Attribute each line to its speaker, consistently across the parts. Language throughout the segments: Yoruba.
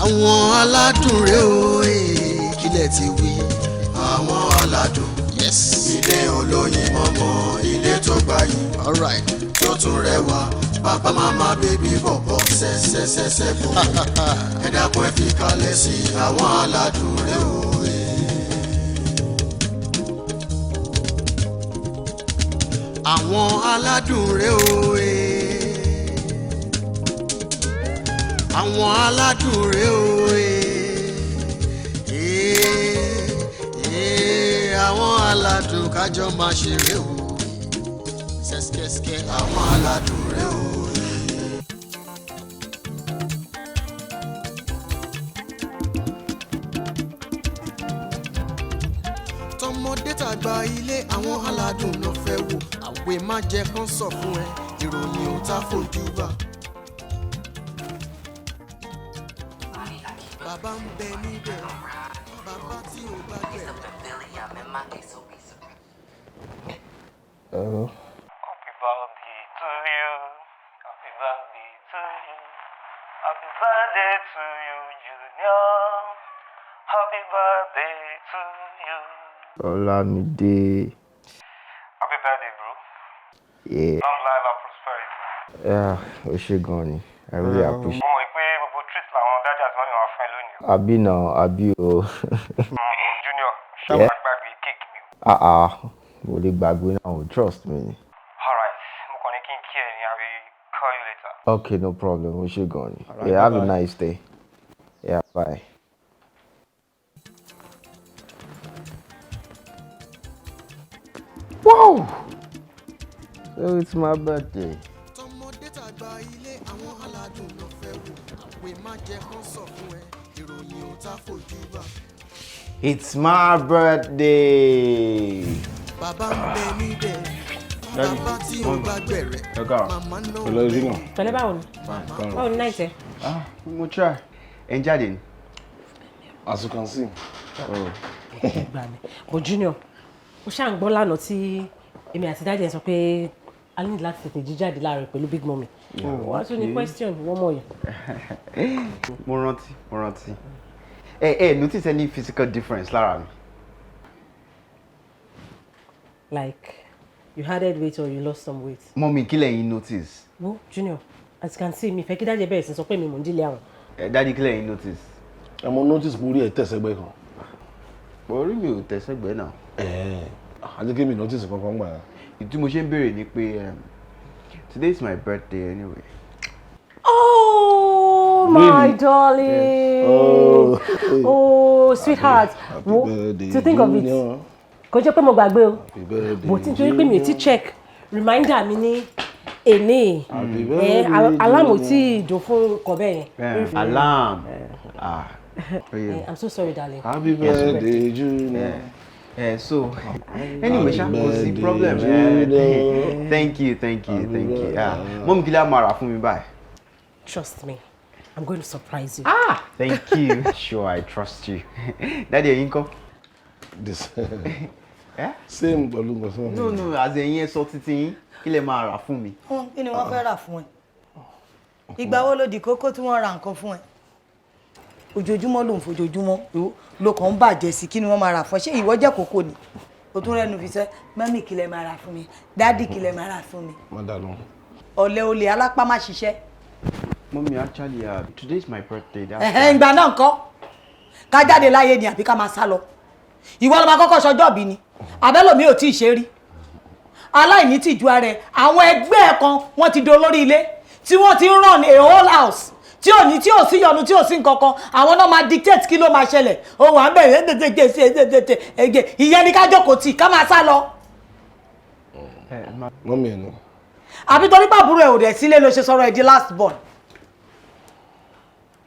Speaker 1: Àwọn aládùn rèé o, kílẹ̀ ti wí. Àwọn aládùn. Yes. Ilé olóyin mọ́mọ́, ilé tó gbayì. All right. Tó tún rẹwà, bàbá, màmá, baby, bọ̀bọ̀, ṣẹṣẹṣẹṣẹ bò. Ẹ dákun, ẹ fi kalẹ̀ sí àwọn aládùn rèé o. Àwọn aládùn rèé o. Àwọn aládùn rèé o. Àwọn aládùn kájọ máa ṣeré o. Ṣẹ́ṣkẹ́ṣkẹ́ àwọn aládùn rèé o. Tọmọdé tàgbà, ilé àwọn aládùn ló fẹ́ wò. Àwẹ̀ má jẹ́ kán sọ fún ẹ, ìròyìn ò tá fojú bá. Bàbá ń bẹ níbẹ̀, bàbá tí ò bá bẹ̀rẹ̀.
Speaker 2: Hello.
Speaker 3: Happy birthday to you. Happy birthday to you. Happy birthday to you, Junior. Happy birthday to you.
Speaker 2: Olamide.
Speaker 3: Happy birthday, bro.
Speaker 2: Yeah.
Speaker 3: Long life and prosperity.
Speaker 2: Yeah, o ṣé gan ni. I really appreciate.
Speaker 3: Mo mọ̀ pé gbogbo treat làwọn daddy àti mummy máa fún ẹ lónìí.
Speaker 2: Àbí náà, àbí o.
Speaker 3: Junior, ṣé wàá gbàgbé cake mi o?
Speaker 2: Ah ah, mo lè gbàgbé náà o, trust me.
Speaker 3: Alright, mo kàn ní kí n kí ẹ ní, I will call you later.
Speaker 2: Okay, no problem. O ṣé gan ni. Yeah, have a nice day. Yeah, bye. Wow! So it's my birthday.
Speaker 1: Tọmọdé tàgbà, ilé àwọn aládùn ló fẹ́ wò. Àwẹ̀ má jẹ́ kán sọ fún ẹ, ìròyìn ò tá fojú bá.
Speaker 2: It's my birthday.
Speaker 1: Bàbá ń bẹ níbẹ̀, bàbá tí ò bá gbẹ̀rẹ̀, màmá náà
Speaker 4: Pẹ̀lẹ́ Junior.
Speaker 5: Pẹ̀lẹ́, báwo ni? Báwo ni night ẹ?
Speaker 6: Ah, mo try. Ẹ ń jáde ni.
Speaker 4: As you can see.
Speaker 5: Gbà mí. But Junior, ó ṣáà ń gbọ́ lánàá tí èmi àti daddy ẹ̀ sọ pé a ní láti tètè jí jáde láàárọ̀ pẹ̀lú big mummy. Wọ́n tún ní question wọ́n mọ̀ yẹn.
Speaker 6: Mo rántí, mo rántí. Ẹ notice any physical difference lára mi?
Speaker 5: Like you added weight or you lost some weight?
Speaker 6: Mummy, kí lẹ̀yin notice?
Speaker 5: Wo, Junior, as you can see, mi fẹ́ kí daddy ẹ̀ bẹ̀rẹ̀ sí sọ pé mi mò ń dílé àwọn.
Speaker 6: Ẹ daddy, kí lẹ̀yin notice?
Speaker 4: Ẹ mo notice mo rí ẹ tẹ̀sẹ̀gbẹ́ kan.
Speaker 6: Orí mi ò tẹ̀sẹ̀gbẹ́ náà.
Speaker 4: Ẹ̀ẹ́, àti kí mi notice kankan gbà yẹn.
Speaker 6: Ìdí mo ṣe ń béèrè ni pé today is my birthday anyway.
Speaker 5: Oh, my
Speaker 4: Really?
Speaker 5: Darling.
Speaker 4: Oh.
Speaker 5: Oh, sweetheart.
Speaker 4: Happy
Speaker 5: Wo,
Speaker 4: birthday,
Speaker 5: to think of it.
Speaker 4: Junior.
Speaker 5: Kò jẹ́ pé mo gbàgbé o.
Speaker 4: Happy birthday,
Speaker 5: But nítorí pé mi ò tí
Speaker 4: Junior.
Speaker 5: check reminder mi ní èní.
Speaker 4: Happy
Speaker 5: Eh,
Speaker 4: birthday,
Speaker 5: alarm ò
Speaker 4: Junior.
Speaker 5: tí ì dùn fún nǹkan bẹ́ẹ̀ yẹn.
Speaker 6: Alarm. Ah. Oye.
Speaker 5: Eh, I'm so sorry, darling.
Speaker 4: Happy birthday, Junior.
Speaker 6: Eh, so anyway ṣá, kò sí
Speaker 4: Birthday,
Speaker 6: problem.
Speaker 4: Junior.
Speaker 6: Thank you, thank you,
Speaker 4: Happy
Speaker 6: thank you.
Speaker 4: birthday.
Speaker 6: Ah, mummy, kí lẹ máa rà fún mi báyìí?
Speaker 5: Trust me, I'm going to surprise you.
Speaker 6: Ah, thank you. Sure, I trust you. Daddy, ẹ̀yin ńkọ́?
Speaker 4: This
Speaker 6: Eh?
Speaker 4: same pẹ̀lú nǹkan tí wọ́n
Speaker 6: No, as ẹ̀yin ẹ sọ títí yín, kí lẹ máa rà fún mi?
Speaker 7: Wọn kí ni wọ́n fẹ́ rà fún ẹ? Ìgbà wo ló di kókó tí wọ́n ra nǹkan fún ẹ? Ojoojúmọ́ ló ń fojoojúmọ́ ló kàn ń bàjẹ́ sí. Kí ni wọ́n máa rà fún ẹ? Ṣé ìwọ jẹ́ kókó ni o tún rẹnu fi sẹ́? Mummy, kí lẹ máa rà fún mi? Daddy, kí lẹ máa rà fún mi?
Speaker 4: Má dà lóhùn.
Speaker 7: Ọ̀lẹ, olè, alápá má ṣiṣẹ́.
Speaker 6: Mummy, actually, today is my birthday. That's
Speaker 7: Ẹ̀hẹ́n, ìgbà náà ńkọ́? Ká jáde láyé ni àbí ká máa sá lọ? Ìwọ ló máa kọ́kọ́ ṣọjọ́ bí ni àbẹ́lòmí ò tí ì ṣe rí. Aláìní tìjú ara ẹ. Àwọn ẹgbẹ́ ẹ̀ kan, wọ́n ti dolórí ilé tí wọ́n ti ń run a whole house tí ò ní, tí ò sí yọnu, tí ò sí nǹkankan. Àwọn náà máa dictate kí ló máa ṣẹlẹ̀. Ohun à ń bẹ̀rẹ̀ tètè ẹgẹ. Ìyẹn ni ká jókòó tì, ká máa sá lọ?
Speaker 4: Mummy ẹ̀ ni.
Speaker 7: Àbí torí pàbúrò ẹ̀ ò dẹ̀ sílé ló ṣe sọ̀rọ̀ ẹ̀ di last born?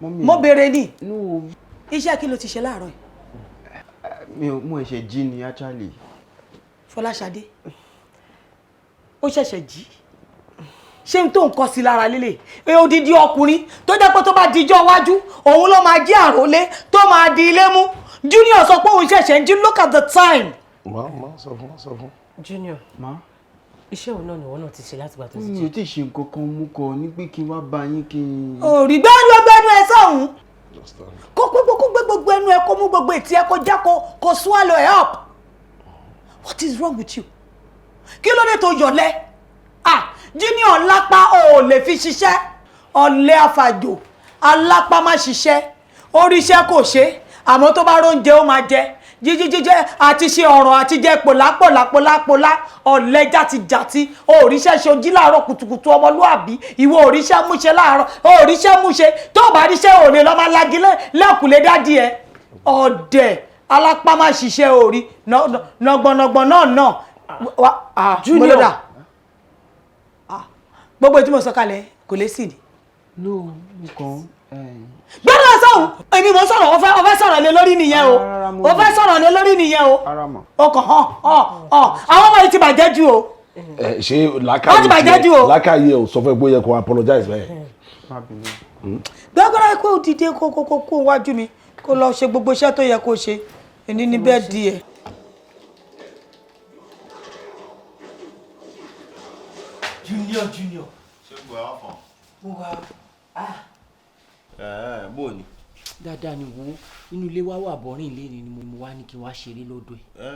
Speaker 6: Mummy.
Speaker 7: Mo béèrè ní.
Speaker 6: No.
Speaker 7: Iṣẹ́ kí ló ti ṣe láàárọ̀ yìí?
Speaker 6: Mi ò mú ẹ̀ṣẹ̀ jí ni actually.
Speaker 7: Fọláṣadé, ó ṣẹ̀ṣẹ̀ jí. Ṣé n tó ń kọ sí lára lélẹ̀ ẹ? Odidi ọkùnrin tó jẹ́ pé tó bá dijọ́ iwájú, òun ló máa jí àrólé tó máa di ilé mú. Junior sọ pé òun ṣẹ̀ṣẹ̀ ń jí. Look at the time.
Speaker 4: Má má sọ fún, sọ fún.
Speaker 5: Junior.
Speaker 6: Ma.
Speaker 5: Iṣẹ́ òun náà ni ìwọ náà ti ṣe látìgbà tó ti
Speaker 6: Mi
Speaker 5: jí?
Speaker 6: ò tí ì ṣe nǹkan kan, mú kọ ní pé kí n wá bá yín kí n.
Speaker 7: Òrì gbẹ́nu gbẹ́nu ẹ sọ̀hún.
Speaker 4: Understand.
Speaker 7: Kó gbé gbogbo ẹnu ẹ, kó mú gbogbo ètí ẹ, kó já, kó swallow ẹ up. What is wrong with you? Kí ló dé tó yọ̀lẹ́? Ah, Junior lápá, o ò lè fi ṣiṣẹ́. Ọ̀lẹ àfàjò, alápá má ṣiṣẹ́, oríṣẹ́ kò ṣe, àmọ́ tó bá róúnjẹ, ó máa jẹ jíjí jíjẹ àti ṣe ọ̀rọ̀ àti jẹ pòlápòlápòlápòlá. Ọ̀lẹ játijàti, òríṣẹ́ ṣe ojí láàárọ̀ kùtùkùtù. Ọmọlúàbí ìwọ, òríṣẹ́ múṣe láàárọ̀, òríṣẹ́ múṣe. Tó bá ríṣẹ́, ò lè lọ́ máa lagi lẹ́kùlé dádì ẹ̀. Ọ̀dẹ̀ alápá má ṣiṣẹ́, òrí nọgbọ̀nọgbọ̀n náà náà.
Speaker 5: Junior.
Speaker 7: Mọ́lódà, gbogbo tí mo sọ kalẹ̀ kò lè sí ni.
Speaker 6: No, mo kàn.
Speaker 7: Gbọ́dọ̀ sọ̀hún, èmi mo sọ̀rọ̀. O fẹ́ sọ̀rọ̀ lé lórí nìyẹn o.
Speaker 6: Rárá, mo
Speaker 7: O fẹ́ sọ̀rọ̀ lé lórí nìyẹn o.
Speaker 6: Ara mọ̀.
Speaker 7: O kàn hàn hàn hàn. Àwọn ọmọ yìí ti bàjẹ́ jù o.
Speaker 4: Ẹ ṣé.
Speaker 7: Wọ́n ti bàjẹ́ jù o.
Speaker 4: Làákàyè ò sọ fún ẹ pé ó yẹ kó apologize bẹ́ẹ̀.
Speaker 6: Má bínú.
Speaker 7: Gbọ́dọ̀ kó dìde, kó wájú mi, kó lọ ṣe gbogbo iṣẹ́ tó yẹ kó ṣe. Èní ní bẹ́ẹ̀ di ẹ̀.
Speaker 8: Junior, Junior.
Speaker 9: Ṣé gbọ́ àwọn fọ̀n?
Speaker 8: Mo wà á.
Speaker 9: Ẹ bó ni?
Speaker 8: Dáadáa ni. Wo, inú ilé wa wà bọ́rìn ilé ni mo wá ní kí n wá ṣeré lọ́dọ̀ ẹ̀.
Speaker 9: Ẹ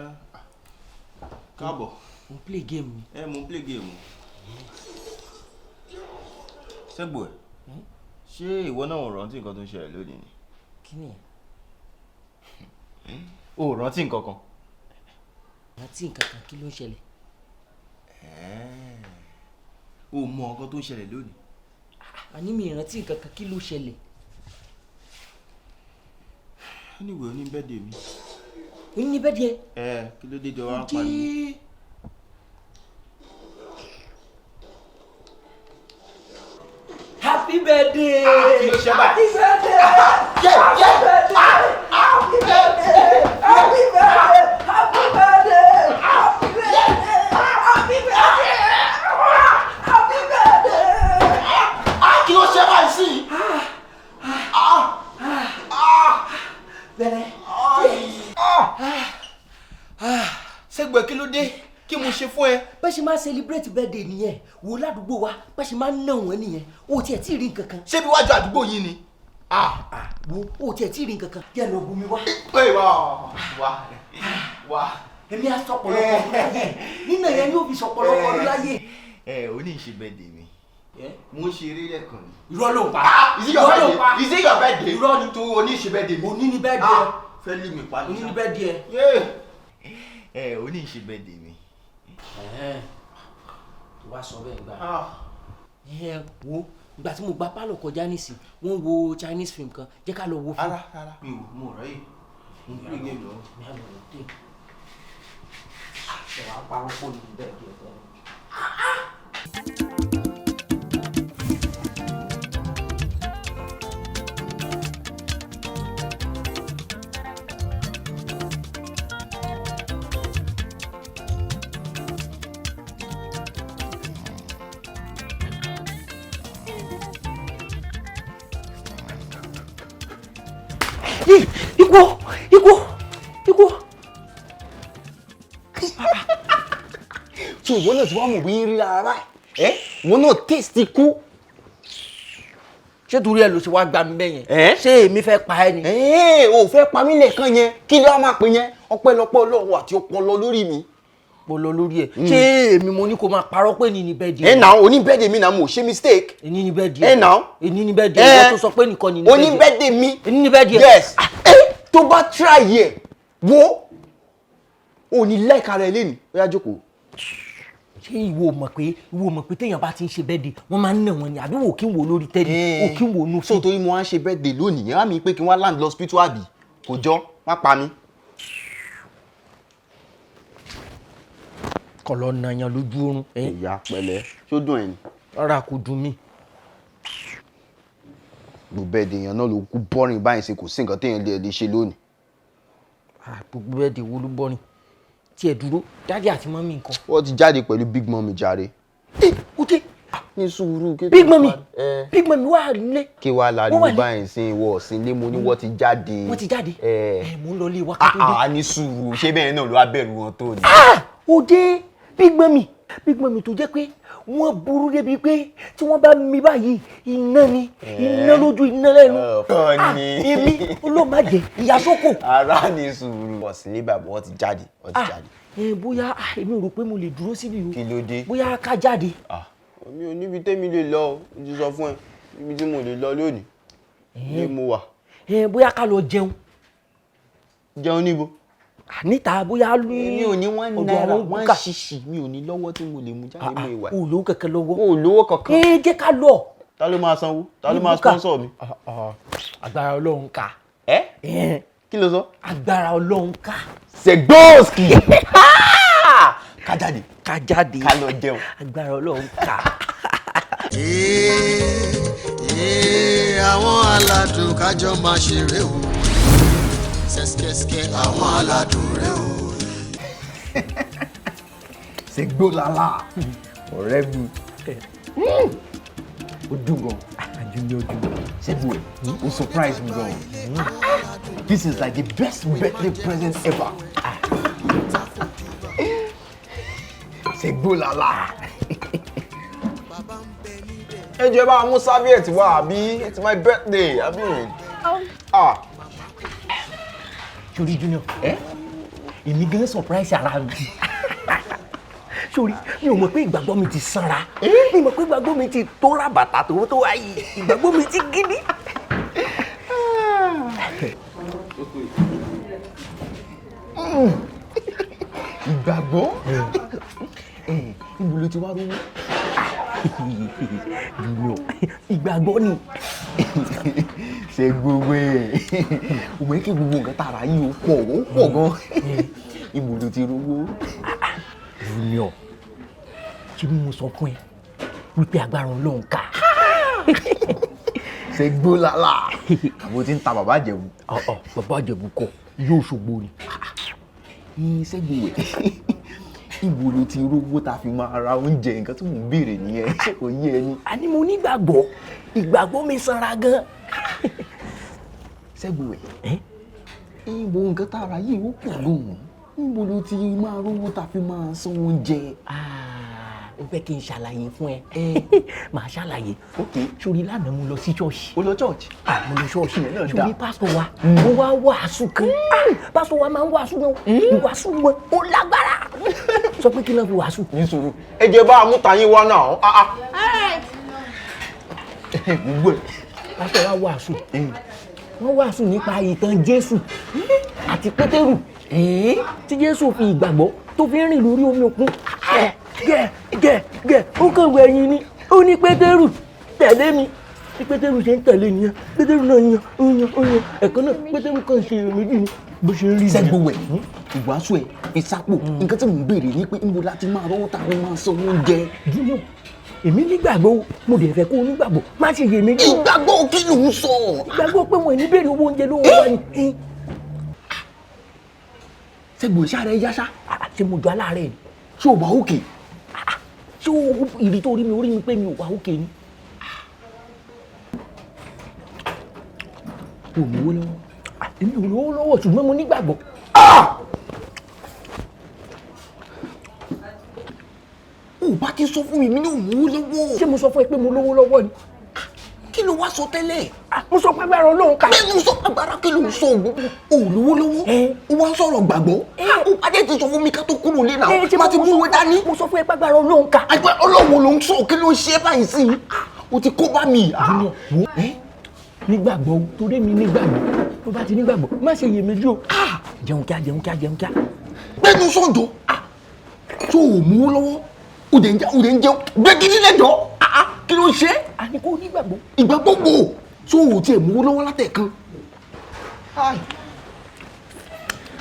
Speaker 9: káàbọ̀.
Speaker 8: Mo ń play game ni.
Speaker 9: Ẹ mo ń play game. Ṣégbò ẹ̀, ṣé ìwọ náà ò rántí nǹkan tó ń ṣẹlẹ̀ lónìí ni?
Speaker 8: Kí ni?
Speaker 9: O ò rántí nǹkan kan?
Speaker 8: Rántí nǹkan kan? Kí ló ń ṣẹlẹ̀?
Speaker 9: O mọ nǹkan tó ń ṣẹlẹ̀ lónìí?
Speaker 8: Àní mi ìrántí nǹkan kan. Kí ló ṣẹlẹ̀?
Speaker 9: Anyway, ó ní birthday mi.
Speaker 8: Ó ní birthday?
Speaker 9: Ẹ kí ló dé jọ wá ń
Speaker 8: Kí
Speaker 9: pariwo?
Speaker 8: Happy birthday!
Speaker 9: Kí ló ṣe báyìí?
Speaker 8: Happy birthday! Happy birthday! Happy birthday! Happy birthday! Happy birthday! Happy birthday! Happy birthday! Happy birthday!
Speaker 9: Kí ló ṣe báyìí sí?
Speaker 8: Bẹ̀rẹ̀.
Speaker 9: Ṣégbè, kí ló dé? Kí mo ṣe fún ẹ?
Speaker 8: Bá ṣe máa celebrate birthday nìyẹn. Wo, ládùúgbò wa, bá ṣe máa ń nà wọ́n nìyẹn. O tiẹ̀ tí ì rí nǹkan kan.
Speaker 9: Ṣé bí wájú àdúgbò yín ni?
Speaker 8: Wo, o tiẹ̀ tí ì rí nǹkan kan. Jẹ́ lọ bomi wá.
Speaker 9: Ẹ wá wá wá.
Speaker 8: Èmi á sọ pọ̀lọpọ̀ ọdún láyé. Nínà yẹn ni ó fi sọ pọ̀lọpọ̀ ọdún láyé.
Speaker 9: Ẹ ò ní ṣe birthday mi. Mo ń ṣe eré lẹ́ẹ̀kan ni.
Speaker 8: Irọ́ ló ń pa.
Speaker 9: Is it your
Speaker 8: Irọ́ ló ń pa.
Speaker 9: birthday? Is it your birthday?
Speaker 8: Irọ́ ni.
Speaker 9: Tó o ní ṣe birthday mi.
Speaker 8: Òní ni birthday.
Speaker 9: Fẹ́ lé mi pa.
Speaker 8: Òní ni birthday.
Speaker 9: Ẹ ò ní ṣe birthday mi.
Speaker 8: Tó wá sọ bẹ́ẹ̀ gbà. Ẹ wo, ìgbà tí mo gba pálọ̀ kọjá nísìn, wọ́n wo Chinese film kan. Jẹ́ ká lọ wo fíìmù.
Speaker 9: Rárá rárá, mi ò mo rẹ̀ yìí. Mo ń play game lọ́wọ́.
Speaker 8: Mi á lọ wò dé. Ṣé wàá parọ́ pò ní birthday tẹ́lẹ̀? Ikú! Ikú! Ikú!
Speaker 6: So ìwọ náà ti wá mọ̀ bí rí ara báyìí, ẹ ìwọ náà taste ikú.
Speaker 8: Ṣé torí ẹ ló ṣe wá gbà mí bẹ́yẹn?
Speaker 6: Ẹ́?
Speaker 8: Ṣé èmi fẹ́ pa ẹ́ ni?
Speaker 6: Ẹ ò fẹ́ pa mí lẹ́ẹ̀kan yẹn, kí ló wá máa pè yẹn? Ọpẹ́lọpẹ́ Ọlọ́run àti ọpọlọ lórí mi.
Speaker 8: Ọpọlọ lórí ẹ. Ṣé èmi mo ní kó máa parọ́ pé ní ní birthday?
Speaker 6: Ẹ nà, oní birthday mi náà, mo ṣe mistake.
Speaker 8: Èní ní birthday.
Speaker 6: Ẹ nà.
Speaker 8: Èní ní birthday. Ìwọ tó sọ pé nìkan ní ní
Speaker 6: Oní birthday mi.
Speaker 8: Èní ní birthday.
Speaker 6: Yes. Ẹ tó bá try yẹ wo, ò ní like ara ẹ lẹ́nu. Ó yá, jókòó.
Speaker 8: Ṣé ìwọ mọ̀ pé téèyàn bá ti ń ṣe birthday, wọ́n máa ń nà wọ́n ni? Àbí wò kí n wò lórí tẹ́lẹ̀, wò kí n wò nú?
Speaker 6: So torí mo wá ń ṣe birthday lónìí yẹn wá mi pé kí n wá land lọ hospital, àbí? Kò jọ, má pa mí.
Speaker 8: Kọ̀ lọ nà yàn lójú oorun.
Speaker 6: Ìyá pẹ̀lẹ́, ṣó dùn ẹ ni?
Speaker 8: Rárá, kò dùn mí.
Speaker 6: Gbogbo birthday yẹn náà ló kú bọ́rìn báyìí ṣe, kò sí nǹkan téèyàn lè ṣe lónìí.
Speaker 8: Gbogbo birthday wo ló bọ́rin? Tí ẹ dúró, daddy àti mummy nǹkan?
Speaker 6: Wọ́n ti jáde pẹ̀lú big mummy jàre.
Speaker 8: Ó dé.
Speaker 6: Ní sùúrù kí.
Speaker 8: Big mummy, big mummy wà nílé.
Speaker 6: Kí wàá
Speaker 8: Wọ́n
Speaker 6: láriwo
Speaker 8: wà ní-
Speaker 6: báyìí sí? Ìwọ ọ̀sìn lé, mo ní wọ́n ti jáde.
Speaker 8: Wọ́n ti jáde.
Speaker 6: Ẹ.
Speaker 8: Ẹ mò ń lọ ilé wa ká tó dé.
Speaker 6: Àá, ní sùúrù, ṣé bẹ́ẹ̀ náà ló wá bẹ̀rù wọn tó ni?
Speaker 8: Ó dé, big mummy, big mummy tó jẹ́ pé Wọ́n burú débi pé tí wọ́n bá mi báyìí, iná ni, iná lójú, iná lẹ́nu. Èmi olóòmàjẹ ìyá sóko.
Speaker 6: Ara ní sùúrù. Wọ́n sì lé bàbá, wọ́n ti jáde, wọ́n ti jáde.
Speaker 8: Bóyá èmi rò pé mo lè dúró síbi o.
Speaker 6: Kí ló dé?
Speaker 8: Bóyá ká jáde.
Speaker 6: Mi ò níbi tẹ́mi lè lọ o, mo ti sọ fún ẹ níbi tí mo lè lọ lónìí ní mo wà.
Speaker 8: Bóyá ká lọ jẹun.
Speaker 6: Jẹun níbo?
Speaker 8: Níta, bóyá ní.
Speaker 6: Mi ò ní ₦1, 1 ṣíṣì mi ò ní lọ́wọ́ tí mo lè mú jáde mú ìwà.
Speaker 8: O lówó kankan lọ́wọ́.
Speaker 6: O lówó kankan.
Speaker 8: Ẹ jẹ́ ká lọ.
Speaker 6: Ta ló máa sanwó? Ta ló máa sponsor mi?
Speaker 8: Agbára Ọlọ́run ká.
Speaker 6: Ẹ kí ló sọ?
Speaker 8: Agbára Ọlọ́run ká.
Speaker 6: Ṣègbóòsì. Ká jáde.
Speaker 8: Ká jáde.
Speaker 6: Ká lọ jẹun.
Speaker 8: Agbára Ọlọ́run ká.
Speaker 1: Àwọn aládùn kájọ máa ṣeré o, ṣẹ́ṣkẹ́ṣkẹ́ àwọn aládùn rẹ o.
Speaker 6: Ṣègbólálá ọ̀rẹ́ mi, ó dùn gan.
Speaker 8: Junior dùn.
Speaker 6: Ṣẹ́gun ẹ̀, ó surprise mi gan. This is like the best birthday present ever. Ṣègbólálá. Ẹ jẹ́ bá a mú serviette wá, àbí it's my birthday, àbí. Ah.
Speaker 8: Sori Junior, èmi gan surprise ara mi. Sori, mi ò mọ̀ pé ìgbàgbọ́ mi ti sanra, mi ò mọ̀ pé ìgbàgbọ́ mi ti tó ra bàtà tó wáyé, ìgbàgbọ́ mi ti gidi.
Speaker 6: Ìgbàgbọ́, ibo ló ti wá rówó?
Speaker 8: Junior, ìgbàgbọ́ ni.
Speaker 6: Ṣe gbogbo ẹ o mọ̀ kí gbogbo nǹkan tààrà yìí ó pọ̀, ó pọ̀ gan, ibo ló ti rówó?
Speaker 8: Junior, ṣé bí mo sọ fún ẹ wípé agbára Ọlọ́run ká.
Speaker 6: Ṣe gbólálà, àbò tí ń ta bàbá Ìjẹ̀bú.
Speaker 8: Bàbá Ìjẹ̀bú kọ́, yóò ṣògbó ni.
Speaker 6: Ṣẹ́gun ẹ̀, ibo ló ti rówó tá a fi máa ra oúnjẹ? Nǹkan tí mò ń béèrè nìyẹn, ṣé kò yé ẹ ní.
Speaker 8: Àní mo nígbàgbọ́, ìgbàgbọ́ mi sanra gan.
Speaker 6: Ṣẹ́gun ẹ̀, ibo nǹkan tá a ra yìí ó pọ̀ gan-an, níbo ló ti máa rówó tá a fi máa san oúnjẹ?
Speaker 8: O fẹ́ kí n ṣàlàyé fún ẹ? Màá ṣàlàyé. Sórí lánàá mo lọ sí ṣọ́ọ̀ṣì.
Speaker 6: O lọ ṣọ́ọ̀ṣì?
Speaker 8: Mo lọ ṣọ́ọ̀ṣì.
Speaker 6: Ìyẹn náà dáa.
Speaker 8: Sórí pásítọ̀ wa, ó wá wàásù kan. Pásítọ̀ wa máa ń wàásù gan, ìwàásù wọn ó lágbára. Sọ pé kí ló fi wàásù.
Speaker 6: Ní sùúrù, ẹ jẹ́ bá a mú tayín wá náà. Gbogbo ẹ̀.
Speaker 8: Pásítọ̀ wa wàásù, wọ́n wàásù nípa ìtàn Jésù àti Pétérù, tí Jésù fi ìgbàgbọ́ tó fi ń rìn lórí omi òkun gẹ̀ gẹ̀ gẹ̀, ó kàn wọ ẹ̀yìn ni, ó ní Pétérù tẹ̀lé mi. Bí Pétérù ṣe ń tẹ̀lé nìyẹn, Pétérù náà yan ó yan ó yan, ẹ̀kan náà Pétérù kàn ṣe iyèméjì ni bó ṣe ń rí nìyẹn.
Speaker 6: Ṣẹ́gun ẹ̀, ìwàásù ẹ̀ fi sápò. Nǹkan tí mò ń béèrè ni pé níbo la ti máa rówó tá a fi máa san oúnjẹ?
Speaker 8: Junior, èmi nígbàgbọ́, mo dẹ̀ fẹ́ kó o nígbàgbọ́, má ṣe iyèméjì.
Speaker 6: Ìgbàgbọ́ kí ló ń sọ?
Speaker 8: Ìgbàgbọ́ pé wọn ò ní béèrè owó oúnjẹ lọ́wọ́ wa ni.
Speaker 6: Ṣẹ́gun, ìṣá rẹ̀ yá ṣá.
Speaker 8: Ṣé mo jọ aláàárẹ̀ ni?
Speaker 6: Ṣé o wà òkè?
Speaker 8: Ṣé o ìrì tó rí mi, orí mi pé mi ò wà òkè ni?
Speaker 6: O ò mówó lọ́wọ́.
Speaker 8: Èmi ò lówó lọ́wọ́, ṣùgbọ́n mo nígbàgbọ́.
Speaker 6: O bá ti sọ fún mi, mi ní ò mówó lọ́wọ́.
Speaker 8: Ṣé mo sọ fún ẹ pé mo lówó lọ́wọ́ ni?
Speaker 6: Kí ló wá sọ tẹ́lẹ̀?
Speaker 8: Mo sọ pé agbára Ọlọ́run ká.
Speaker 6: Bẹ́ẹ̀ ló sọ, agbára kí ló ń sọ? O ò lówó lọ́wọ́. O wá ń sọ̀rọ̀ gbàgbọ́. O bá dẹ̀ ti sọ fún mi ká tó kúrò lé náà. Má ti mú owó dání.
Speaker 8: Mo sọ fún ẹ pé agbára Ọlọ́run ká.
Speaker 6: Agbára Ọlọ́run ló ń sọ, kí ló ń ṣe báyìí sí i? O ti kó bá mi.
Speaker 8: Junior, wo nígbàgbọ́, torí mi nígbàgbọ́, tó bá ti nígbàgbọ́ má ṣe iyèméjì o. Jẹun kíá, jẹun kíá, jẹun kíá.
Speaker 6: Gbẹ́nu sọ̀jọ́, tó o mú lọ́wọ́, o dẹ̀ ń jẹun, gbé kí nílẹ̀ jọ, kí ló ń ṣe?
Speaker 8: Àní kò nígbàgbọ́.
Speaker 6: Ìgbàgbọ́ wo? Tó o tiẹ̀ mú lọ́wọ́ látẹ̀kan.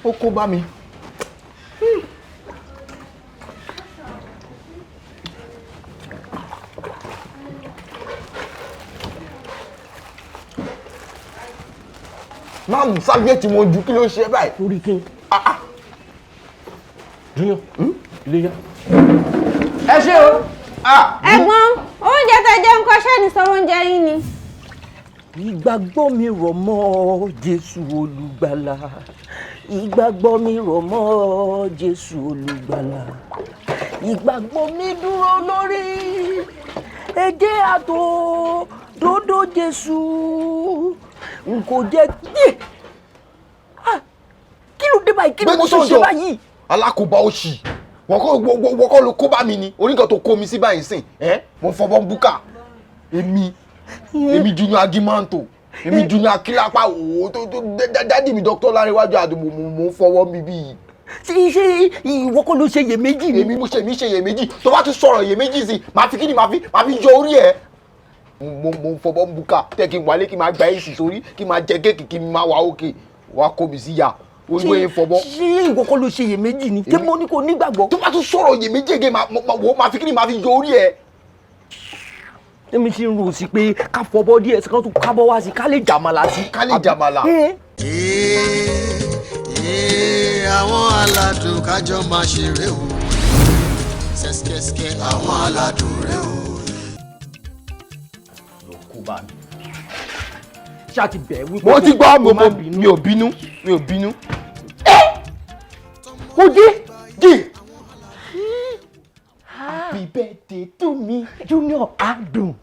Speaker 6: Ó kó bá mi. Máa mú sábẹ́ẹ̀tì wọn ju, kí ló ń ṣe báyìí?
Speaker 8: Orí kí n. Junior, ilé yá.
Speaker 6: Ẹ ṣé o.
Speaker 10: Ẹ̀gbọ́n, oúnjẹ tẹ jẹ ń kọ́ṣẹ́ ní sanwó oúnjẹ yín ni.
Speaker 8: Ìgbàgbọ́ mi rọ̀ mọ́ Jésù Olùgbàlà, ìgbàgbọ́ mi rọ̀ mọ́ Jésù Olùgbàlà, Ìgbàgbọ́ mi dúró lórí ẹ̀jẹ̀ àtò dòdò Jésù. N kò jẹ́ yé. Kí ló dé báyìí? Kí ni mo tún ṣe báyìí?
Speaker 6: Alákòóbá òṣì, wọ́n kọ́ ló kó bá mi ni oníkan tó kó mi sí báyìí sìn. Ẹ́ mo fọwọ́ búkà, èmi Junior Agimanto, èmi Junior Akilapa òwò tó dádì mi Dr. Lárẹ̀wájú àdùnmò, mo fọwọ́ mi bíi.
Speaker 8: Ṣé ìwọ kọ́ ló ṣe iyèméjì ni?
Speaker 6: Èmi mo ṣe, mi ṣe iyèméjì. Tó bá tún sọ̀rọ̀ iyèméjì sí, màá fi kíni, màá fi yọ orí ẹ̀. Mo fọwọ́ búkà tẹ́ kí n wálé, kí n máa gba èsì sórí, kí n máa jẹ kéèkì, kí n máa wà òkè, wàá kó mi sí yà orí ẹ̀ fọwọ́.
Speaker 8: Ṣé ìwọ kọ́ ló ṣe iyèméjì ni? Ṣé mo ní kò nígbàgbọ́?
Speaker 6: Tó bá tún sọ̀rọ̀ iyèméjì again, màá fi kíni, màá fi yọ orí ẹ̀.
Speaker 8: Èmi ti ń rò sí pé ká fọbọ́ díẹ̀ sí, ká tún kábọ́ wá sí, ká lè jàmàlà sí.
Speaker 6: Ká lè jàmàlà.
Speaker 1: Ee, àwọn aládùn kájọ máa ṣeré o, ṣẹ́ṣkẹ́ṣkẹ́ àwọn aládùn rẹ o.
Speaker 6: Ló kó bá mi.
Speaker 8: Ṣáà ti bẹ̀ wípé
Speaker 6: Mo ti gbọ́,
Speaker 8: kó má
Speaker 6: mi ò bínú, mi ò bínú.
Speaker 8: Kò dé.
Speaker 6: Dé. Happy birthday to me.
Speaker 8: Junior Adùn.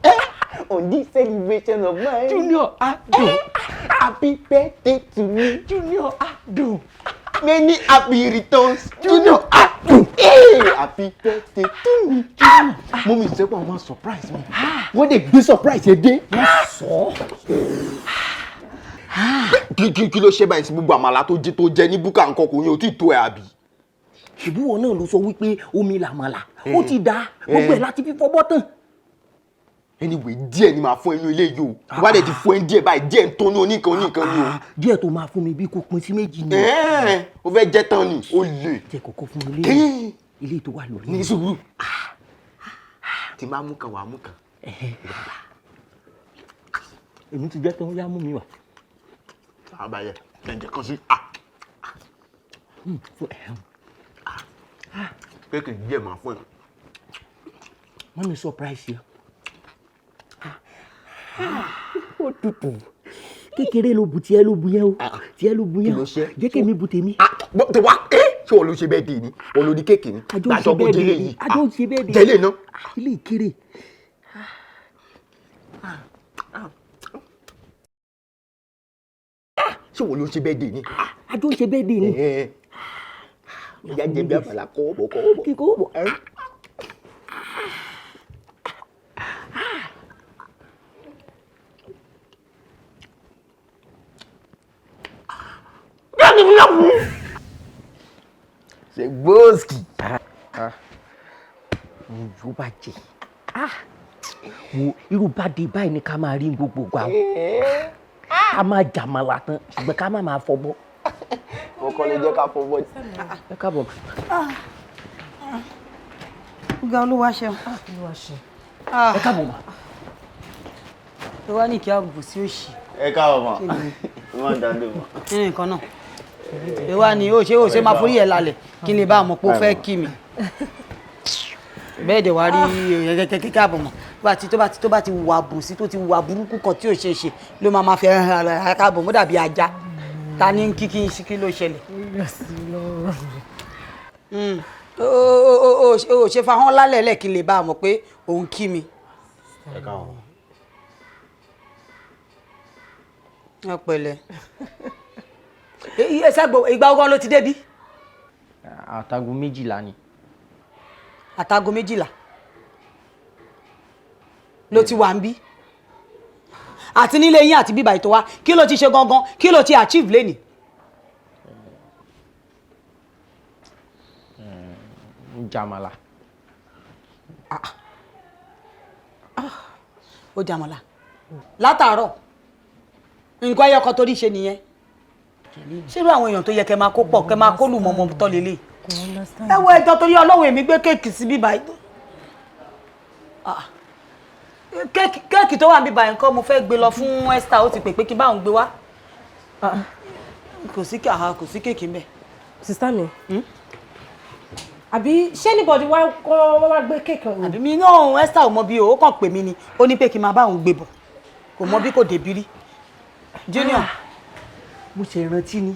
Speaker 6: On this celebration of mine.
Speaker 8: Junior Adùn.
Speaker 6: Happy birthday to me.
Speaker 8: Junior Adùn.
Speaker 6: Many happy returns. Junior Adùn. Hey, happy birthday to me. Mummy sọ pé àwọn surprise mi. Wọ́n dẹ̀ gbé surprise yẹn dé.
Speaker 8: Wọ́n sọ.
Speaker 6: Kí ló ṣe báyìí sí gbogbo àmàlà tó jẹ ní búkà nǹkan kò yẹn ò tí ì tó ẹ àbí?
Speaker 8: Ṣùgbọ́n náà ló sọ wípé omi làmàlà ó ti da gbogbo ẹ̀ láti fi fọbọ́ tán.
Speaker 6: Anyway, díẹ̀ ni màá fún ẹnu ilé yìí o. Tó bá dẹ̀ ti fún ẹ díẹ̀ báyìí, díẹ̀ ń tó ní oníkan oníkan ni o.
Speaker 8: Díẹ̀ tó máa fún mi bí kò pín sí méjì ni.
Speaker 6: Ẹ̀ẹ́n, o fẹ́ jẹ́ tán ni o lè.
Speaker 8: Jẹ́ kókó fún mi lé ilé tó wà lórí.
Speaker 6: Ní sùúrù, tí máa mú kan, wàá mú kan.
Speaker 8: Èmi ti jẹ́ tán, yá mú mi wá.
Speaker 6: Àbàyẹ ẹ̀jẹ̀ kan sí. Kéèkì díẹ̀ máa fún ẹ.
Speaker 8: Mummy surprise yẹ. Ó tutù kékeré ló bu, tiẹ̀ ló bu yẹn o, tiẹ̀ ló bu yẹn o, jẹ́ kí èmi bu tèmi.
Speaker 6: Tó wá ẹ́, ṣé wọ́n ló ṣe bẹ́ẹ̀ dé ni? Wọ́n ló ní kéèkì ni?
Speaker 8: Àjọ ń ṣe bẹ́ẹ̀ dé ni, àjọ ń ṣe bẹ́ẹ̀ dé.
Speaker 6: Jẹ́lé náà.
Speaker 8: Ilé ìkéré.
Speaker 6: Ṣé wọ́n ló ṣe bẹ́ẹ̀ dé ni?
Speaker 8: Àjọ ń ṣe bẹ́ẹ̀ dé ni.
Speaker 6: Ìyá jẹ bí àbàlà kọ́ bọ̀ kọ́ bọ̀.
Speaker 8: Kíkọ́ bọ̀.
Speaker 6: Ṣe gbóòsì.
Speaker 8: Mo yóò bá jẹ wo irú bá dé báyìí ni ká máa rí gbogbo gbà o, ká máa jàmàlà tán, ṣùgbọ́n ká má máa fọbọ́.
Speaker 6: Mo kọ́ lè jẹ́ ká fọbọ́.
Speaker 8: Ẹ káàbọ̀.
Speaker 7: Ga, Olúwa ṣeun.
Speaker 5: Olúwa ṣeun.
Speaker 8: Ẹ káàbọ̀ mà.
Speaker 7: Tó wá ní kí a bù sí òṣì.
Speaker 9: Ẹ káàbọ̀ mà, ẹ má dá lé mà.
Speaker 7: Nínú nǹkan náà ìwà ni ó ṣe máa forí ẹ̀ lálẹ̀ kí n lè bá a mọ̀ pé ó fẹ́ kí mi bẹ́ẹ̀ dẹ̀ wá rí kẹ́kẹ́ àbọ̀ mọ̀. Tó bá ti wà bù sí, tó ti wà burúkú kan tí ò ṣe é ṣe, ló máa fi ẹ̀ káàbọ̀ mọ́, dàbí ajá ta ní kí kí kí ló ṣẹlẹ̀. Ó ṣe fa hàn lálẹ́ lẹ̀ kí n lè bá a mọ̀ pé òun kí mi.
Speaker 9: Ẹ káàbọ̀.
Speaker 7: Ẹ pẹ̀lẹ́, ẹ ṣàgbọ, ìgbà ogun ló ti débi?
Speaker 8: Àtàgò 12 ni.
Speaker 7: Àtàgò 12 ló ti wà ń bí àti nílé yín àti bíbà ètò wa. Kí ló ti ṣe gangan? Kí ló ti achieve lénìí?
Speaker 8: Jàmàlà.
Speaker 7: Ó jàmàlà látàárọ̀, nǹkan ẹyọ kan torí ṣe nìyẹn. Ṣírú àwọn èèyàn tó yẹ kẹ́ máa kó pọ̀, kẹ́ máa kó lù mọ́mọ́ tọ́ lélẹ̀? Ẹ wo ẹjọ́, torí Ọlọ́run, èmi gbé kéèkì sí bíbá yìí. Kéèkì tó wà níbí nǹkan, mo fẹ́ gbé lọ fún Esther. Ó ti pè pé kí n bá òun gbé wá. Kò sí kéèkì ń bẹ̀.
Speaker 5: Sister mi, àbí ṣé anybody wá kọ́ wọ́n wá gbé kéèkì ọ̀hún?
Speaker 7: Àbí mi náà, Esther ò mọ bí o. Ó kàn pè mí ni, ó ní pé kí n máa bá òun gbé bọ̀. Kò mọ bí, kò débi rí. Junior.
Speaker 8: Mo ṣe ìrántí ni,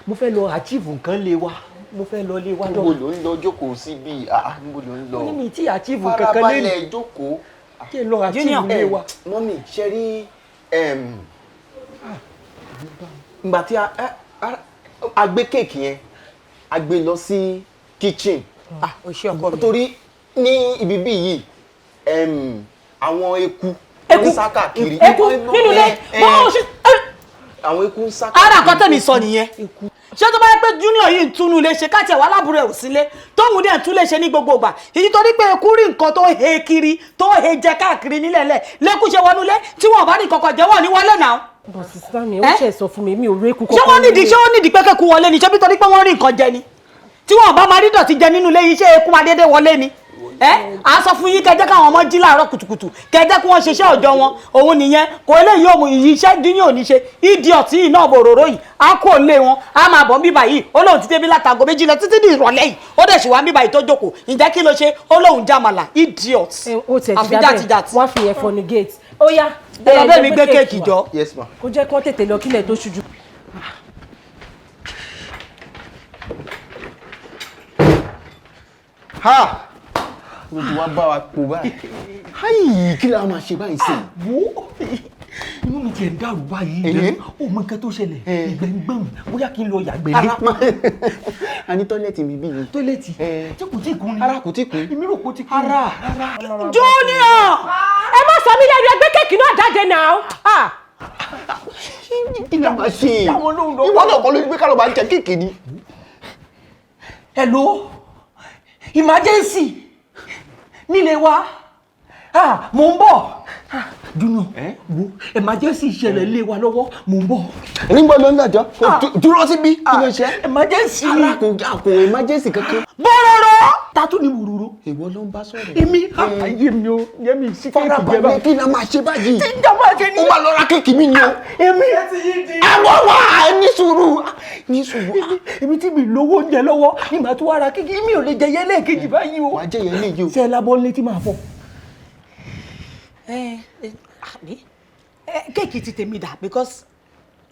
Speaker 8: mo fẹ́ lọ achieve nǹkan lé wa. Mo fẹ́ lọ ilé wa lọ.
Speaker 6: Níbo ló ń lọ? Jókòó síbí. Níbo ló ń lọ?
Speaker 8: Ó ní mi tí achieve kankan lẹ́nu.
Speaker 6: Farabalẹ̀ jókòó.
Speaker 8: Kí n lọ achieve ilé wa.
Speaker 6: Mummy, ṣe rí ìgbà tí a gbé kéèkì yẹn, a gbé lọ sí kitchen.
Speaker 7: O ṣe ọkọ mi.
Speaker 6: Torí ní ibi bí yìí, àwọn eku ń sá káàkiri.
Speaker 5: Eku nínú ilé bọ́ọ̀ ṣe.
Speaker 6: Àwọn eku ń sá káàkiri.
Speaker 7: Ara nǹkan tẹ̀mí sọ nìyẹn. Ṣé tó bá yẹ pé Junior yìí ń túnú ilé ṣe, káàtì ẹ̀wà lábúrò ẹ̀ ò sílé, tóun dẹ̀ ń tún lè ṣe ní gbogbo ìgbà, èyí torí pé eku rí nǹkan tó he kiri, tó he jẹ káàkiri nílẹ̀lẹ̀, lẹ́kù ṣe wọnú ilé tí wọn bá ní kọ̀kọ̀ jẹ́ wọ́n ní wọlé náà.
Speaker 5: But sister mi, ó ṣe sọ fún mi, mi ò rí eku
Speaker 7: Ṣé wọ́n nídìí, ṣé wọ́n nídìí pé kẹ́kù wọlé ni? Ṣé bí torí pé wọ́n rí nǹkan jẹ ni? Tí wọn bá máa rí dọ̀tí jẹ nínú ilé yìí, ṣé eku máa dédé wọlé ni? Ẹ à ń sọ fún yín, kẹjẹ káwọn ọmọ jí láàárọ̀ kùtùkùtù, kẹjẹ kí wọ́n ṣiṣẹ́ ọjọ́ wọn. Òun nìyẹn kò eléyìí òun iṣẹ́ dín ò ní ṣe. Idiot yìí náà, bòròró yìí, á kó lé wọn, á máa bọ̀ ń bíbà yìí. Ó lóun ti débi látago 12 títí di ìrọ̀lẹ́ yìí, ó dẹ̀ sì wá ń bíbà yìí tó jókòó. Ǹjẹ́ kí ló ṣe? Ó lóun jàmàlà. Idiot.
Speaker 5: Ó tiẹ̀ ti
Speaker 7: Àfi
Speaker 5: dábẹ́
Speaker 7: jàtijàti.
Speaker 5: Wọ́n á fi yẹn fọnù gate. Ó yá.
Speaker 7: Ẹ lọ bẹ́ẹ̀ mi gbé kéèkì jọ.
Speaker 6: Yes ma.
Speaker 5: Kó jẹ́ kí wọ́n tètè lọ kílẹ̀ tó ṣújú.
Speaker 6: Ha! Ló ti wá bá wa pò báyìí. Háyì, kí la máa ṣe báyìí sí?
Speaker 8: Wo, inú mi tiẹ̀ ń dàrú báyìí. Ó mọ nǹkan tó ṣẹlẹ̀, ìgbẹ́ ń gbọ̀n mi, bóyá kí n lọ yàgbẹ́ lé.
Speaker 6: A ní toilet mi bí yìí.
Speaker 8: Toilet tí kò tí kún ni.
Speaker 6: Ara kò tí kún.
Speaker 8: Èmi rò kó ti kún. Ara rárá.
Speaker 5: Junior, ẹ má sọ mí lẹ́nu, ẹ gbé kéèkì náà jáde náà.
Speaker 6: Kí la máa ṣe? Ìwọ náà kọ́ ló ní pé ká ló máa ń jẹ kéèkì ni.
Speaker 8: Hello, emergency nílé wa, mò ń bọ̀. Junior, wo, emergency ṣẹlẹ̀ lé wa lọ́wọ́, mò ń bọ̀.
Speaker 6: Nígbà ló ń lọ́jọ́ dúró síbí, kí ló ṣe?
Speaker 8: Emergency ni.
Speaker 6: Ara kò emergency kankan.
Speaker 8: Bọ́rọ̀rọ̀. Tatu ni bòròrò.
Speaker 6: Ìwọ ló ń bá sọ̀rọ̀.
Speaker 8: Èmi ayé mi o, yẹ mi sí kéèkì jẹ
Speaker 6: Farabalẹ̀,
Speaker 8: báyìí.
Speaker 6: kí la máa ṣe báyìí?
Speaker 8: Tí ń jà máa ṣe ni.
Speaker 6: Ó máa lọ ra kéèkì mi ni o.
Speaker 8: Èmi.
Speaker 6: Àwọn wà ní sùúrù. Ní sùúrù.
Speaker 8: Èmi tí mi lówó oúnjẹ lọ́wọ́ ni màá tún wá ra kéèkì, mi ò lè jẹ yẹn lẹ́ẹ̀kejì báyìí o.
Speaker 6: Wàá jẹ yẹn léyìí o.
Speaker 8: Ṣé ẹ lábọ́ létí máa fọ?
Speaker 7: Kéèkì ti tèmi dà? Because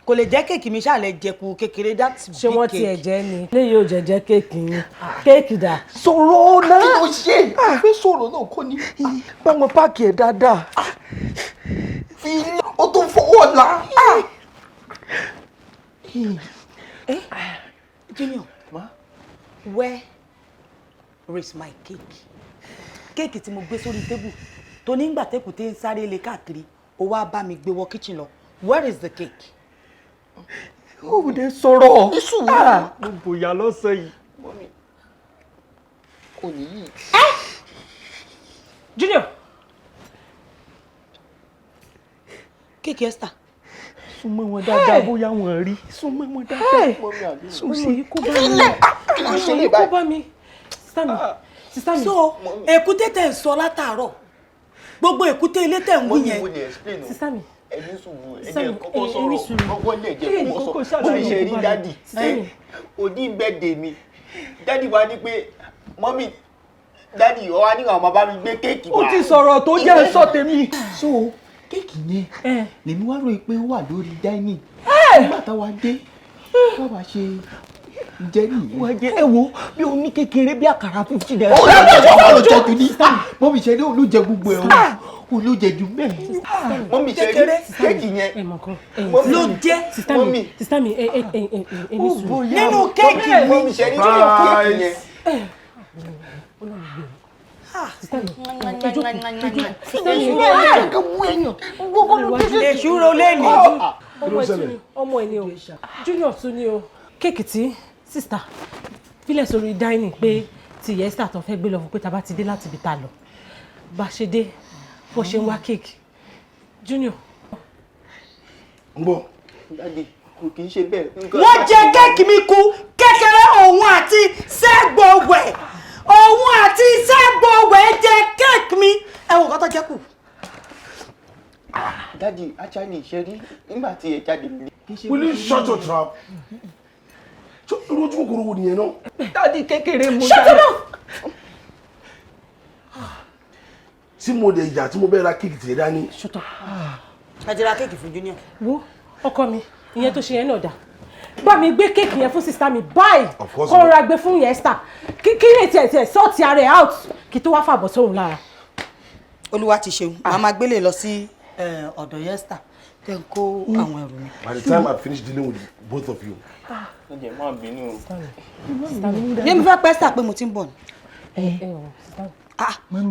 Speaker 7: kò lè jẹ́ kéèkì mi ṣáà lè jẹku kékeré, that's big
Speaker 5: Ṣé wọ́n
Speaker 7: cake.
Speaker 5: tiẹ̀ jẹ́ ni? Léyìí ò jẹ́jẹ́ kéèkì yín. Kéèkì dà?
Speaker 8: Sọ̀rọ̀ náà.
Speaker 6: Kí ló ṣe? Fẹ́ sọ̀rọ̀ náà kọ́ ni.
Speaker 8: Báwọn páàkì ẹ̀ dáadáa.
Speaker 6: Fi ilé ó tún fọwọ́ la.
Speaker 7: Junior, where is my cake? Kéèkì tí mo gbé sórí table tó nígbà tẹ́kùté ń sáré lé káàkiri, ó wá bá mi gbé wọ kitchen lọ. Where is the cake?
Speaker 8: Ó dé sọ̀rọ̀.
Speaker 6: Ní sùúrù.
Speaker 8: Mo bòyá lọ́sàn yìí.
Speaker 6: Kò ní yìí.
Speaker 5: Junior.
Speaker 7: Kéèkì Esther.
Speaker 8: Súnmọ́ wọn dáadáa, bóyá wọn rí. Súnmọ́ wọn dáadáa. Sùn sí.
Speaker 5: Ọmọ yìí kó bá mi.
Speaker 6: Kí ló ṣe
Speaker 5: Ọmọ
Speaker 6: lè
Speaker 5: yìí kó
Speaker 6: báyìí?
Speaker 5: bá mi. Sister mi, sister mi.
Speaker 7: So èkúté tẹ̀ ń sọ látàárọ̀, gbogbo èkúté ilé tẹ̀ ń wí yẹn.
Speaker 6: Mo lè explain o.
Speaker 5: Sister mi.
Speaker 6: Ẹni sùúrù, ẹni
Speaker 5: Sister mi,
Speaker 6: kọ́kọ́
Speaker 5: ẹni
Speaker 6: sọ̀rọ̀,
Speaker 5: sùúrù.
Speaker 6: kọ́kọ́ lè jẹ́
Speaker 8: Kí ni
Speaker 6: kọ́kọ́
Speaker 8: kókó
Speaker 6: sọ. Bó
Speaker 8: ṣàlàyé
Speaker 6: ṣe rí
Speaker 8: kó bá mi?
Speaker 6: daddy,
Speaker 5: Sister mi.
Speaker 6: òní birthday mi, daddy wa ní pé mummy, daddy ọ wá ní àwọn bàbá mi gbé kéèkì wá.
Speaker 8: Ó ti sọ̀rọ̀ tó jẹ́ sọ tèmi.
Speaker 6: So kéèkì yẹn lèmi wá rò pé ó wà lórí dining. Nígbà táwa dé, báwa ṣe jẹ́ nìyẹn.
Speaker 8: Wọ́n jẹ́ ẹ wo bí o ní kékeré bí àkàrà 50 naira.
Speaker 6: Ó lọ jẹ ọkọ ló jẹ jù ní. Mummy ṣe ní òun ló jẹ gbogbo ẹ̀ o. Òun ló jẹ jù bẹ́ẹ̀. Mummy ṣe rí kéèkì yẹn.
Speaker 5: Ẹ mọ̀ kan.
Speaker 7: Ló jẹ́.
Speaker 5: Sister mi, sister mi, ẹ ẹ ẹ ẹ ẹ ní sùúrù.
Speaker 7: Nínú kéèkì mi.
Speaker 6: Mummy ṣe rí kéèkì yẹn.
Speaker 5: Sister mi, ẹ jókòó, ẹ jókòó. Sister mi, ẹ jókòó.
Speaker 7: Èṣù ro lé ní.
Speaker 5: Ọmọ ẹ tún ni, ọmọ ẹ ni o. Junior tún ni o. Kéèkì tí sister fílẹ̀ sórí dining pé ti Esther tó fẹ́ gbé lọ fún pé tá a bá ti dé láti ibi tá a lọ. Bá a ṣe dé, bó ṣe ń wá kéèkì. Junior.
Speaker 4: Ń bọ̀.
Speaker 6: Daddy, kò kì í ṣe bẹ́ẹ̀.
Speaker 7: Wọ́n jẹ kéèkì mi kú kékeré, òun àti sẹ́gbọ̀wẹ̀, òun àti sẹ́gbọ̀wẹ̀ jẹ kéèkì mi. Ẹ wò kọ́ tó jẹ́ kù.
Speaker 6: Daddy, actually ṣe rí nígbà tí ẹ jáde nílé.
Speaker 4: Will you shut your trap? Ṣé irú ojú kòkòrò wo nìyẹn náà?
Speaker 8: Daddy, kékeré mo
Speaker 5: Shut up!
Speaker 4: Tí mo dẹ̀ yà tí mo bẹ́ẹ̀ ra kéèkì tìrẹ dání.
Speaker 5: Shut up.
Speaker 7: Ẹ ti ra kéèkì fún Junior.
Speaker 5: Wo ọkọ mi, ìyẹn tó ṣe yẹn náà dà. Bá mi gbé cake yẹn fún sister mi báyìí.
Speaker 4: Of course.
Speaker 5: Kó ra gbé fún yẹn Esther. Kí lè tiẹ̀ sort ara ẹ̀ out kí tó wá fàbọ̀ sóhun lára.
Speaker 7: Olúwa ti ṣeun, màá máa gbélé lọ sí ọ̀dọ̀ Yẹ́sítà tẹ́ ń kó àwọn ẹrù mi.
Speaker 4: By the time I finish dealing with both of you.
Speaker 9: Ẹ má bínú o.
Speaker 7: Ní mi fẹ́ pẹ́ sà pé mo ti ń bọ̀ ni.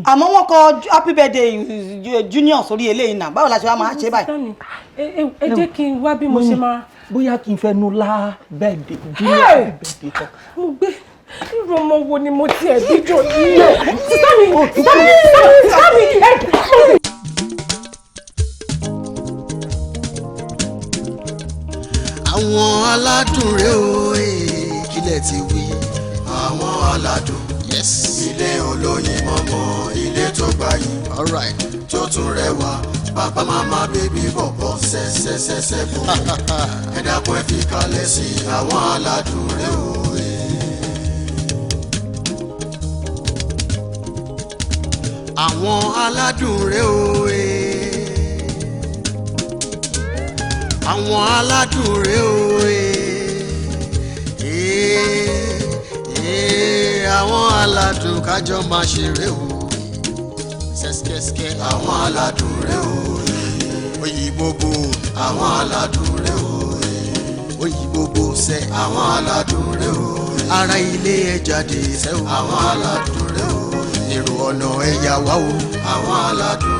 Speaker 7: Àmọ́ wọ́n kọ happy birthday Junior sórí eléyìí náà, báwo la ṣe wá máa ṣe báyìí?
Speaker 5: Ẹ jẹ́ kí n wá bí mo ṣe máa.
Speaker 8: Bóyá kí n fẹnu lá birthday Junior happy birthday kan.
Speaker 5: Mo gbé, irú ọmọ wo ni mo tiẹ̀ bí jò yìí? Sísá mi, sísá mi, sísá mi, ẹ.
Speaker 1: Àwọn aládùn rèé o, kílẹ̀ ti wí. Àwọn aládùn, yes. Ilé olóyin mọ́mọ́, ilé tó gbayì, alright, tó tún rẹwà. Bàbá, màmá, bébí, bọ̀bọ̀, ṣẹ́ṣẹ́ṣẹ́ṣẹ́ bò. Ẹ dákun, ẹ fi kalẹ̀ sí àwọn aládùn rèé o. Àwọn aládùn rèé o. Àwọn aládùn rèé o. Àwọn aládùn kájọ máa ṣeré o. Ṣẹ́ṣkẹ́ṣkẹ́. Àwọn aládùn rèé o. Òyìnbó bò. Àwọn aládùn rèé o. Òyìnbó bò sẹ́. Àwọn aládùn rèé o. Ara ilé ẹ jáde sẹ́ o. Àwọn aládùn rèé o. Èrò ọ̀nà ẹ̀yà wá o. Àwọn aládùn.